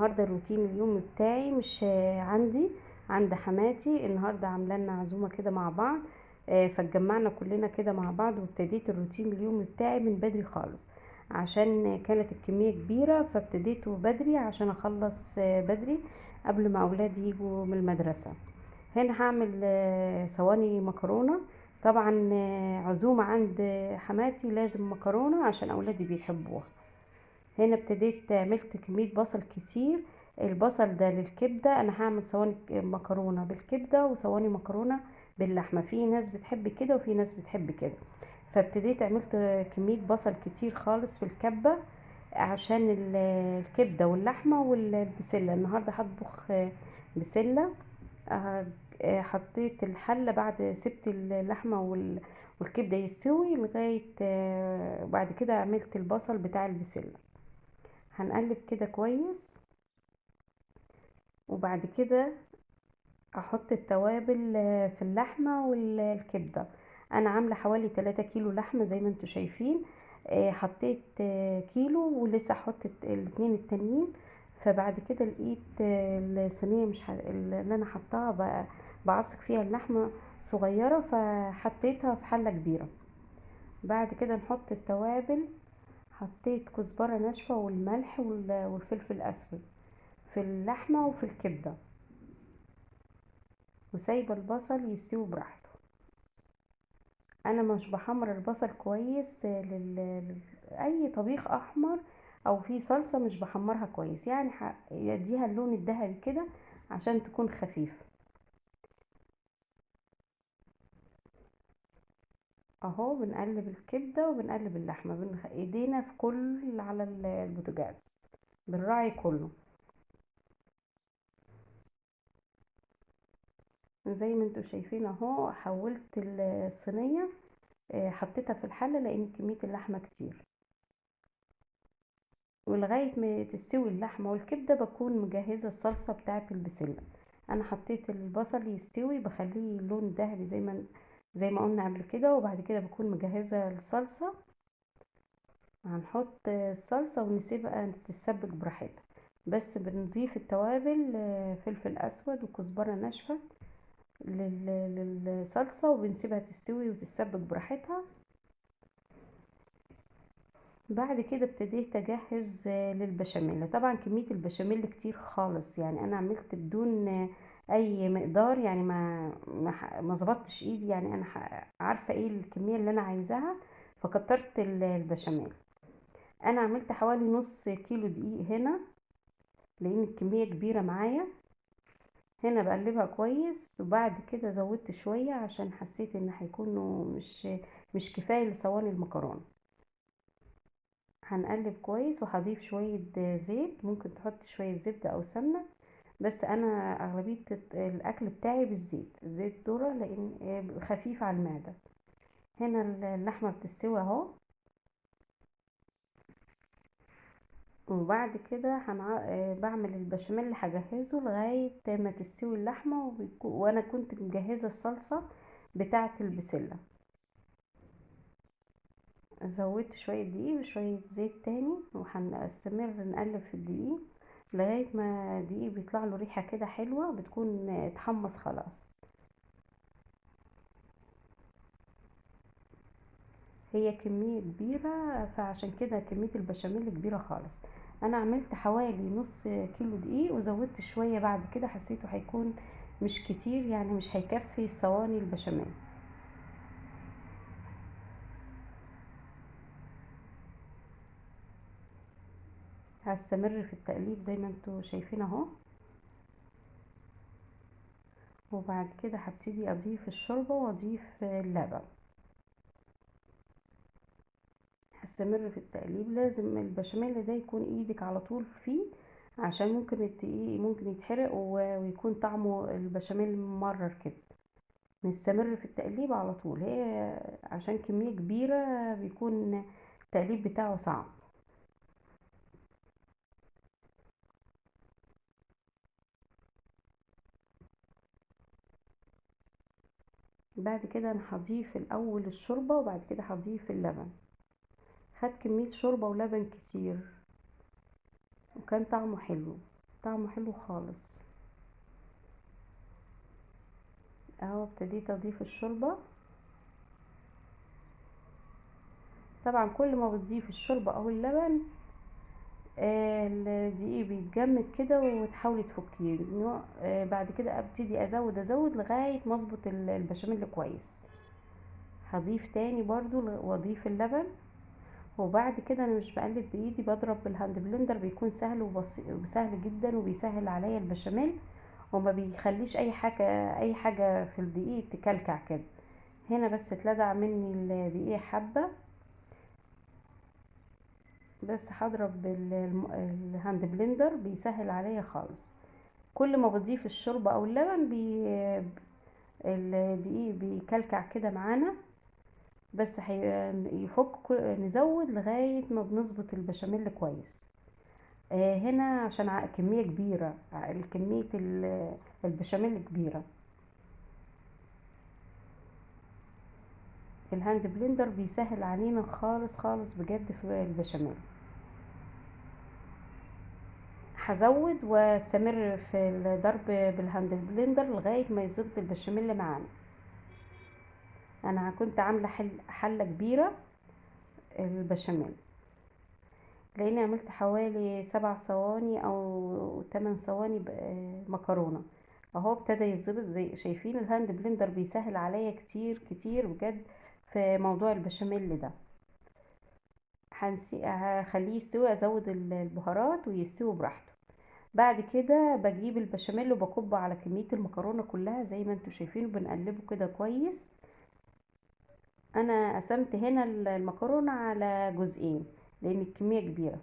النهارده الروتين اليوم بتاعي مش عندي، عند حماتي. النهارده عامله لنا عزومة كده مع بعض، فاتجمعنا كلنا كده مع بعض، وابتديت الروتين اليوم بتاعي من بدري خالص عشان كانت الكمية كبيرة، فابتديته بدري عشان اخلص بدري قبل ما اولادي يجوا من المدرسة. هنا هعمل صواني مكرونه. طبعا عزومة عند حماتي لازم مكرونه عشان اولادي بيحبوها. هنا ابتديت عملت كمية بصل كتير، البصل ده للكبده. انا هعمل صواني مكرونه بالكبده وصواني مكرونه باللحمه، في ناس بتحب كده وفي ناس بتحب كده. فابتديت عملت كمية بصل كتير خالص في الكبه عشان الكبده واللحمة والبسله. النهارده هطبخ بسلة. حطيت الحلة بعد سبت اللحمة والكبده يستوي لغاية، وبعد كده عملت البصل بتاع البسله. هنقلب كده كويس، وبعد كده احط التوابل في اللحمة والكبده. انا عامله حوالي 3 كيلو لحمه زي ما انتم شايفين، حطيت كيلو ولسه هحط الاتنين التانيين. فبعد كده لقيت الصينية مش اللي انا حطاها بعصق فيها اللحمة صغيرة، فحطيتها في حله كبيرة. بعد كده نحط التوابل. حطيت كزبره ناشفة والملح والفلفل الاسود في اللحمة وفي الكبده، وسايبه البصل يستوي براحته. انا مش بحمر البصل كويس اي طبيخ احمر او في صلصه مش بحمرها كويس، يعني يديها اللون الذهبي كده عشان تكون خفيفة. اهو بنقلب الكبده وبنقلب اللحمة، ايدينا في كل على البوتاجاز، بنراعي كله. زي ما انتم شايفين اهو حولت الصينية، حطيتها في الحلة لان كمية اللحمة كتير، ولغاية ما تستوي اللحمة والكبده بكون مجهزة الصلصه بتاعه البسله. انا حطيت البصل يستوي، بخليه لون ذهبي زي ما قلنا قبل كده، وبعد كده بكون مجهزة الصلصه. هنحط الصلصه ونسيبها تتسبك براحتها، بس بنضيف التوابل، فلفل اسود وكزبره ناشفة للصلصه، وبنسيبها تستوي وتتسبك براحتها. بعد كده ابتديت اجهز للبشاميل. طبعا كمية البشاميل كتير خالص، يعني انا عملت بدون اي مقدار، يعني ما ظبطتش ايدي، يعني انا عارفه ايه الكمية اللي انا عايزاها، فكترت البشاميل. انا عملت حوالي نص كيلو دقيق هنا لان الكمية كبيرة معايا. هنا بقلبها كويس، وبعد كده زودت شوية عشان حسيت ان هيكونوا مش كفاية لصواني المكرونه. هنقلب كويس، وهضيف شوية زيت، ممكن تحط شوية زبدة او سمنه، بس انا اغلبية الاكل بتاعي بالزيت، زيت ذره لان خفيف على المعدة. هنا اللحمة بتستوي اهو. وبعد كده بعمل البشاميل اللي هجهزه لغاية ما تستوي اللحمة، وانا كنت مجهزة الصلصه بتاعه البسله. زودت شوية دقيق وشوية زيت تاني، وهنستمر نقلب في الدقيق لغاية ما الدقيق بيطلع له ريحه كده حلوة، بتكون اتحمص خلاص. هي كمية كبيرة فعشان كده كمية البشاميل كبيرة خالص. انا عملت حوالي نص كيلو دقيق وزودت شوية بعد كده، حسيته هيكون مش كتير، يعني مش هيكفي صواني البشاميل. هستمر في التقليب زي ما انتوا شايفين اهو. وبعد كده هبتدي اضيف الشوربة واضيف اللبن. هستمر في التقليب، لازم البشاميل ده يكون ايدك على طول فيه عشان ممكن الدقيق ممكن يتحرق ويكون طعمه البشاميل ممرر كده. نستمر في التقليب على طول، هي عشان كمية كبيرة بيكون التقليب بتاعه صعب. بعد كده انا هضيف الاول الشوربة وبعد كده هضيف اللبن. خد كمية شوربة ولبن كتير وكان طعمه حلو. طعمه حلو خالص. اهو ابتديت اضيف الشوربة. طبعا كل ما بتضيف الشوربة او اللبن الدقيق بيتجمد كده وتحاولي تفكيه. بعد كده ابتدي ازود لغاية ما اظبط البشاميل كويس. هضيف تاني برضو واضيف اللبن. وبعد كده انا مش بقلب بايدي، بضرب بال hand blender، بيكون سهل وسهل جدا وبيسهل عليا البشاميل وما بيخليش اي حاجة في الدقيق تكلكع كده. هنا بس اتلدع مني الدقيق حبه، بس هضرب بال hand blender، بيسهل عليا خالص. كل ما بضيف الشوربة او اللبن الدقيق بيكلكع كده معانا، بس يفك، نزود لغاية ما بنظبط البشاميل كويس. هنا عشان كمية كبيرة، كمية البشاميل كبيرة. ال hand blender بيسهل علينا خالص خالص بجد في البشاميل. هزود واستمر في الضرب بال hand blender لغاية ما يظبط البشاميل معانا. انا كنت عاملة حلة كبيرة البشاميل، لاني عملت حوالي 7 صواني او 8 صواني مكرونة. اهو ابتدى يتظبط زي شايفين. ال hand blender بيسهل عليا كتير كتير بجد في موضوع البشاميل ده. هخليه يستوي، ازود البهارات ويستوي براحته. بعد كده بجيب البشاميل وبكبه على كمية المكرونة كلها زي ما انتم شايفين، وبنقلبه كده كويس. انا قسمت هنا المكرونة على جزئين لان الكمية كبيرة.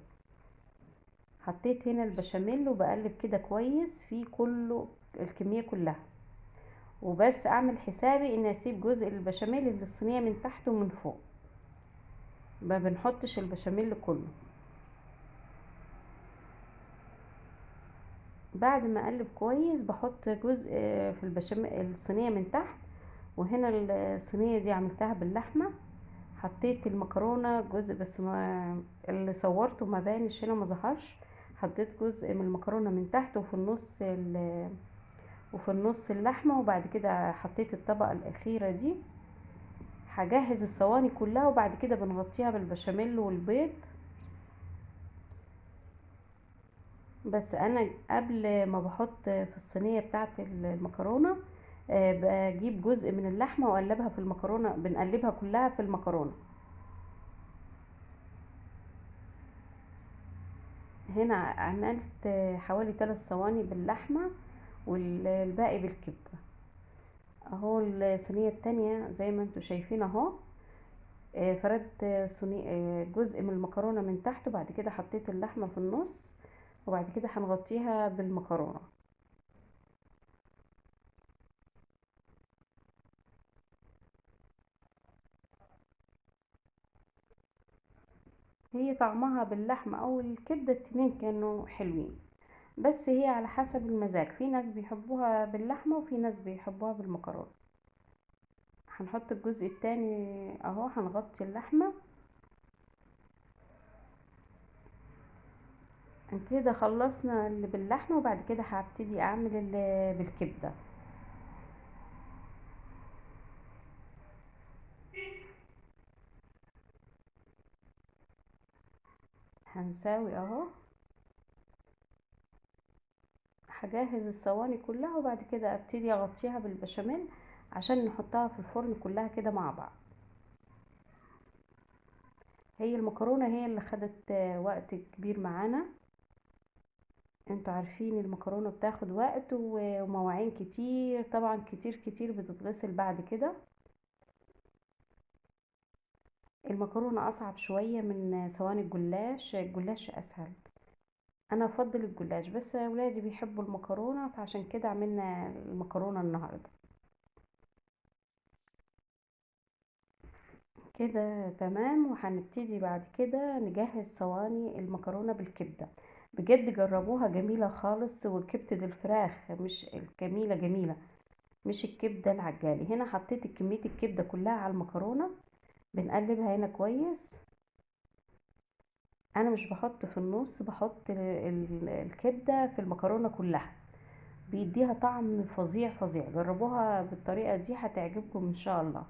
حطيت هنا البشاميل وبقلب كده كويس في كله الكمية كلها، وبس اعمل حسابي ان اسيب جزء البشاميل اللي الصينية من تحت ومن فوق، ما بنحطش البشاميل كله. بعد ما اقلب كويس بحط جزء في البشاميل الصينية من تحت. وهنا الصينية دي عملتها باللحمة، حطيت المكرونة جزء بس ما اللي صورته ما بانش هنا ما ظهرش. حطيت جزء من المكرونة من تحت وفي النص اللحمة، وبعد كده حطيت الطبقة الأخيرة دي. هجهز الصواني كلها وبعد كده بنغطيها بالبشاميل والبيض. بس انا قبل ما بحط في الصينية بتاعت المكرونة، بجيب جزء من اللحمة واقلبها في المكرونة، بنقلبها كلها في المكرونة. هنا عملت حوالي 3 صواني باللحمة والباقي بالكبدة. اهو الصينية التانية زي ما انتوا شايفين اهو، فردت جزء من المكرونة من تحت، وبعد كده حطيت اللحمة في النص، وبعد كده هنغطيها بالمكرونة. هي طعمها باللحمة او الكبدة الاتنين كانوا حلوين، بس هي على حسب المزاج، في ناس بيحبوها باللحمة وفي ناس بيحبوها بالمكرونة. هنحط الجزء التاني اهو، هنغطي اللحمة كده. خلصنا اللي باللحمة، وبعد كده هبتدي اعمل اللي بالكبدة. هنساوي اهو، هجهز الصواني كلها وبعد كده ابتدي اغطيها بالبشاميل عشان نحطها في الفرن كلها كده مع بعض. هي المكرونة هي اللي خدت وقت كبير معانا، انتوا عارفين المكرونة بتاخد وقت ومواعين كتير طبعا، كتير كتير بتتغسل بعد كده. المكرونة اصعب شوية من صواني الجلاش، الجلاش اسهل، انا افضل الجلاش بس اولادي بيحبوا المكرونة فعشان كده عملنا المكرونة النهاردة كده. تمام. وهنبتدي بعد كده نجهز صواني المكرونة بالكبدة. بجد جربوها جميلة خالص، وكبدة الفراخ مش الجميلة، جميلة مش الكبدة العجالي. هنا حطيت كمية الكبدة كلها على المكرونة، بنقلبها هنا كويس. انا مش بحط في النص، بحط الكبدة في المكرونة كلها، بيديها طعم فظيع فظيع. جربوها بالطريقة دي هتعجبكم ان شاء الله.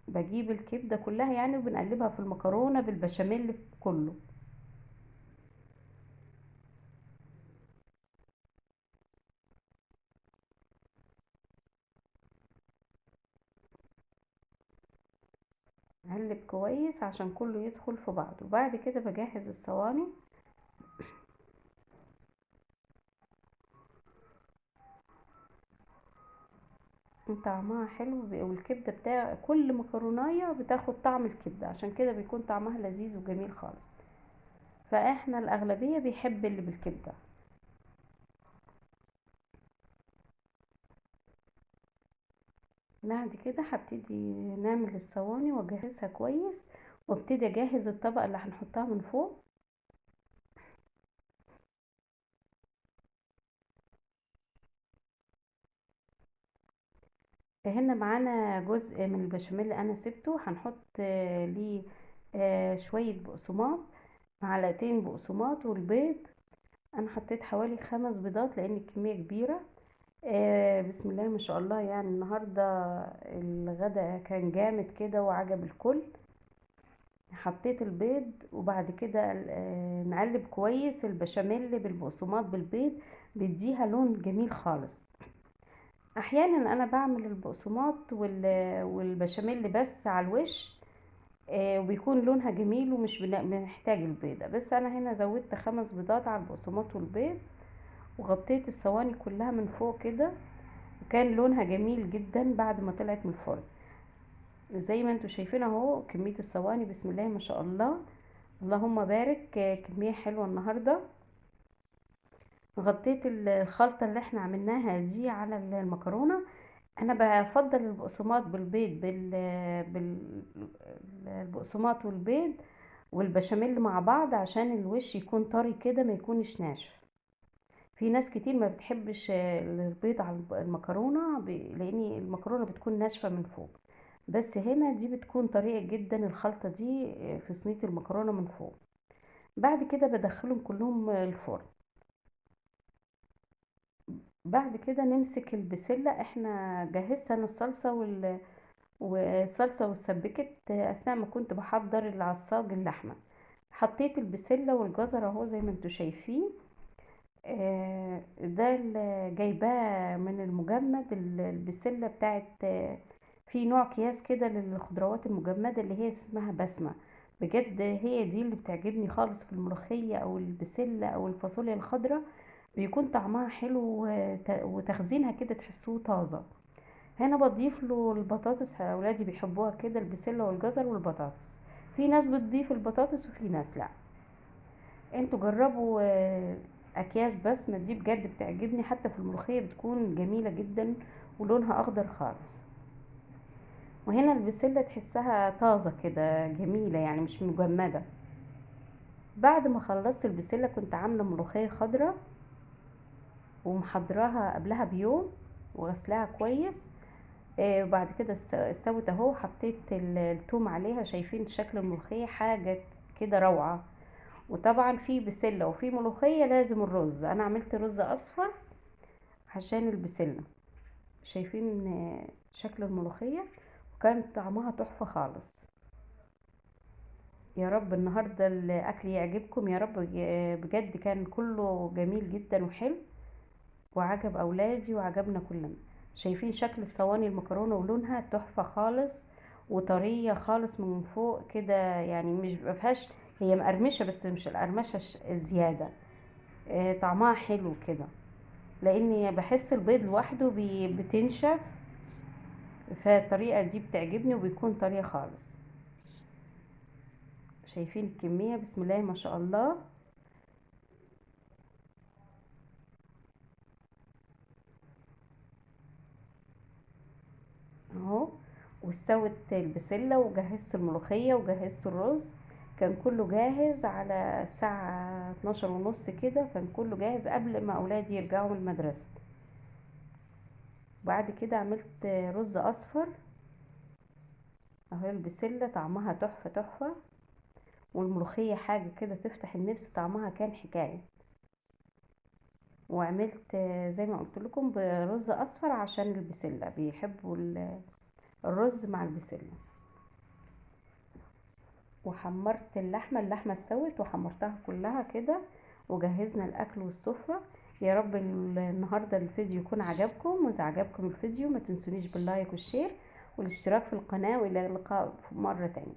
بجيب الكبدة كلها يعني وبنقلبها في المكرونة بالبشاميل كله. نقلب كويس عشان كله يدخل في بعضه. وبعد كده بجهز الصواني. طعمها حلو، والكبدة بتاع كل مكروناية بتاخد طعم الكبدة، عشان كده بيكون طعمها لذيذ وجميل خالص. فاحنا الأغلبية بيحب اللي بالكبدة. بعد كده هبتدي نعمل الصواني واجهزها كويس، وابتدي اجهز الطبقة اللي هنحطها من فوق. هنا معانا جزء من البشاميل اللي انا سبته، هنحط ليه شوية بقسماط، معلقتين بقسماط والبيض. انا حطيت حوالي 5 بيضات لان الكمية كبيرة. بسم الله ما شاء الله، النهاردة الغدا كان جامد كده وعجب الكل. حطيت البيض، وبعد كده نقلب كويس البشاميل بالبقسماط بالبيض، بيديها لون جميل خالص. احيانا انا بعمل البقسماط والبشاميل بس على الوش، وبيكون لونها جميل ومش بنحتاج البيضة، بس انا هنا زودت 5 بيضات على البقسماط والبيض، وغطيت الصواني كلها من فوق كده، وكان لونها جميل جدا بعد ما طلعت من الفرن. زي ما انتم شايفين اهو كمية الصواني، بسم الله ما شاء الله، اللهم بارك، كمية حلوة النهاردة. غطيت الخلطة اللي احنا عملناها دي على المكرونة. انا بفضل البقسماط بالبيض، البقسماط والبيض والبشاميل مع بعض عشان الوش يكون طري كده ما يكونش ناشف. في ناس كتير ما بتحبش البيض على المكرونة، لان المكرونة بتكون ناشفة من فوق، بس هنا دي بتكون طريقة جدا الخلطة دي في صينية المكرونة من فوق. بعد كده بدخلهم كلهم الفرن. بعد كده نمسك البسلة. احنا جهزت انا الصلصة والصلصة والسبكت اثناء ما كنت بحضر العصاج اللحمة. حطيت البسلة والجزر اهو زي ما انتوا شايفين، ده اللي جايباه من المجمد، البسلة بتاعت، في نوع اكياس كده للخضروات المجمدة اللي هي اسمها بسمة. بجد هي دي اللي بتعجبني خالص في الملوخية او البسلة او الفاصوليا الخضراء، بيكون طعمها حلو وتخزينها كده تحسوه طازة. هنا بضيف له البطاطس، اولادي بيحبوها كده البسلة والجزر والبطاطس. في ناس بتضيف البطاطس وفي ناس لا. انتوا جربوا، اكياس بسمة دي بجد بتعجبني، حتى في الملوخية بتكون جميلة جدا ولونها اخضر خالص. وهنا البسلة تحسها طازة كده جميلة، مش مجمدة. بعد ما خلصت البسلة كنت عاملة ملوخية خضراء ومحضراها قبلها بيوم وغسلاها كويس، وبعد كده استوت اهو. حطيت التوم عليها، شايفين شكل الملوخية حاجة كده روعة. وطبعا في بسلة وفي ملوخية لازم الرز، انا عملت رز اصفر عشان البسلة. شايفين شكل الملوخية وكان طعمها تحفة خالص. يا رب النهاردة الاكل يعجبكم يا رب، بجد كان كله جميل جدا وحلو وعجب اولادي وعجبنا كلنا. شايفين شكل الصواني المكرونة ولونها تحفة خالص وطرية خالص من فوق كده، مش ما فيهاش، هي مقرمشة بس مش القرمشة الزيادة، طعمها حلو كده، لاني بحس البيض لوحده بتنشف، فالطريقة دي بتعجبني وبيكون طرية خالص. شايفين الكمية بسم الله ما شاء الله. اهو واستوت البسلة وجهزت الملوخية وجهزت الرز، كان كله جاهز على الساعة 12:30 كده، كان كله جاهز قبل ما اولادي يرجعوا من المدرسة. بعد كده عملت رز اصفر اهو، البسلة طعمها تحفة تحفة. والملوخية حاجة كده تفتح النفس، طعمها كان حكاية. وعملت زي ما قلت لكم برز اصفر عشان البسلة، بيحبوا الرز مع البسلة. وحمرت اللحمة، اللحمة استوت وحمرتها كلها كده، وجهزنا الاكل والسفرة. يا رب النهاردة الفيديو يكون عجبكم، واذا عجبكم الفيديو ما تنسونيش بال like وال share والاشتراك في القناة، والى اللقاء مرة تانية.